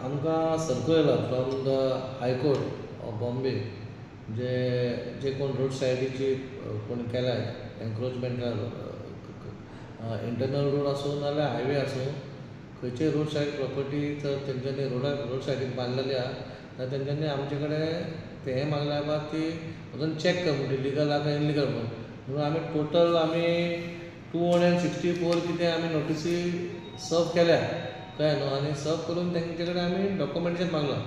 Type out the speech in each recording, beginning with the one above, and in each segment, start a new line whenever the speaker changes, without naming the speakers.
आमकां सर्कुलर येयला from the high court of Bombay, जे जे कोण रोड सायडीची कोण केलाय एन्क्रोचमेंट, इंटरनल रोड आसूं नाजाल्यार हायवे आसूं, खंयचेय रोड सायड प्रॉपर्टी जर तेंच्यांनी रोड सायडीन बांदलेली आहा जाल्यार तेंच्यांनी आमचे कडेन तें हें मागलें बाबा ती वचून चॅक कर म्हणून लिगल आहा काय इनलिगल म्हणून. म्हणून आमी टोटल आमी 264 कितें आमी नोटिसी सर्व केल्या, कळ्ळें न्हू. आनी सर्व करून तेंचे कडेन आमी डॉक्युमेंटेशन मागलां.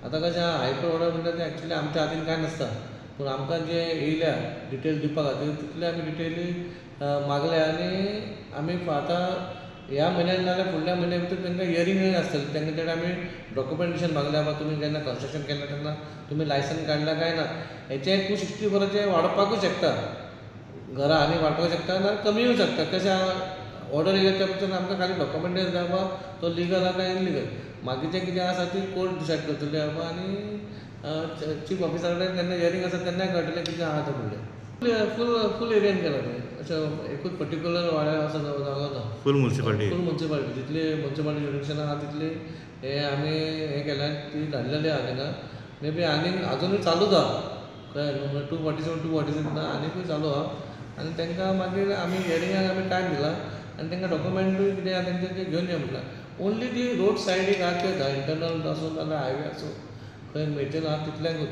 आतां कशें आहा, हायकोर्ट ऑर्डर म्हणटा तें एक्चुली आमच्या हातीन कांय नासता, पूण आमकां जे येयल्या डिटेल्स दिवपा खातीर तितले आमी डिटेली मागल्या. आनी आमी आतां ह्या म्हयन्यान नाजाल्यार फुडल्या म्हयन्या भितर तांकां हियरींग आसतलें, तांकां कडेन आमी डॉक्युमेंटेशन मागल्या बाबा तुमी जेन्ना कन्स्ट्रक्शन केलें तेन्ना तुमी लायसन काडलां काय ना. हेचें 264 वाडपाकूय शकता, घरां आनी वाडपाक शकता ना कमी येवं शकता. कशें आहा, ऑर्डर येयल्या त्या पसून आमकां खाली डॉक्युमेंटेशन जाय बाबा तो लिगल आहा काय इनलिगल. बाकीचें कितें आसा ती कोर्ट डिसायड करतली बाबा. आनी चीफ ऑफिसरा कडेन जेन्ना हियरींग आसा तेन्नाय कळटलें कितें आहा तें फुडलें. फूल एरियन केलां तें, अशें एकूच पर्टिक्युलर वाड्यार असो जागो ना,
फूल मुन्सिपालिटी,
फूल मुन्सिपालिटी जितली मुन्सिपालिटी जुरिडिक्शन आहा तितली हें आमी हें केलां, ती धाडलेली आहा तांकां. मे बी आनीक आजुनूय चालूच आहा, कळ्ळें न्हू. 247 246 ना आनीकूय चालू आहा. आनी तांकां मागीर आमी हियरिंगाक आमी टायम दिला आनी तांकां डॉक्युमेंटूय कितें आहा तेंचें तें घेवन यो म्हटलां. ओन्ली ती रोड सायडीक आहा तें इंटरनल आसूं नाजाल्यार हायवे आसूं खंय मेजर आहा तितल्यांकूच.